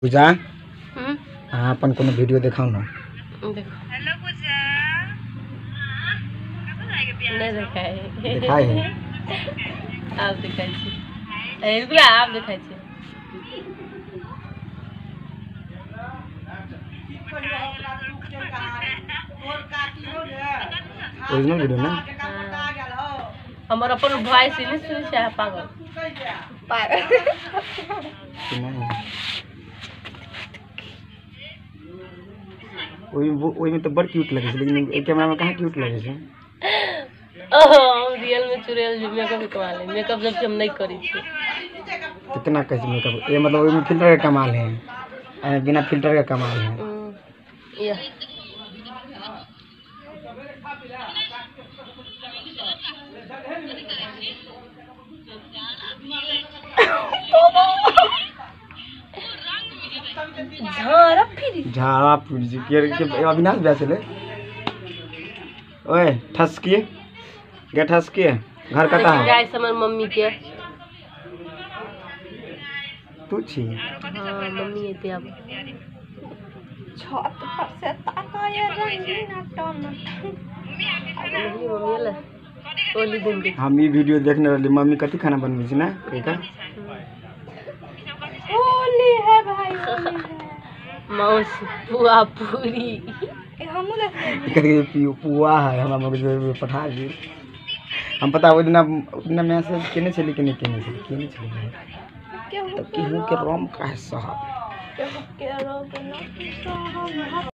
पूजा अहाँ अपन कोनो वीडियो देखाउ ना। देखो हेलो पूजा नहीं देखाय देखाय है आप देखाय छी ए आप देखाय छी। ओरिजिनल वीडियो ना हमर अपन वॉइस नहीं सुनै छै पागल पागल ओहिमे तो बड़ क्यूट लगे छै लेकिन एक कैमरा में कहाँ क्यूट लगे छै। ओह रियल में चुड़ैल जो मेकअप कमाल है। मेकअप जब हम नहीं करी छी कितना कैसे मेकअप ये मतलब ओहिमे फिल्टर का कमाल है, बिना फिल्टर का कमाल है। या झाड़ा झाड़ा फिर के अविनाश भैया चले ओए ठसकी गे ठसकी घर कता है गाइस हमर मम्मी के तू छी। हां मम्मी एते अब छत पर से ताकाय रंगीन टन मम्मी ले ओली दिन हम ई वीडियो देखने रहली मम्मी कथि खाना बनबै छै ना एका होली है भाई होली है मौसी पुआ पूरी हमू कथि पुआ है हमरा मगज में पठा दी। हम पता ओहि दिना मैसेज केने छली कि नहीं केने छली केहू के रोम का है साहब केहू के रोम ना साहब।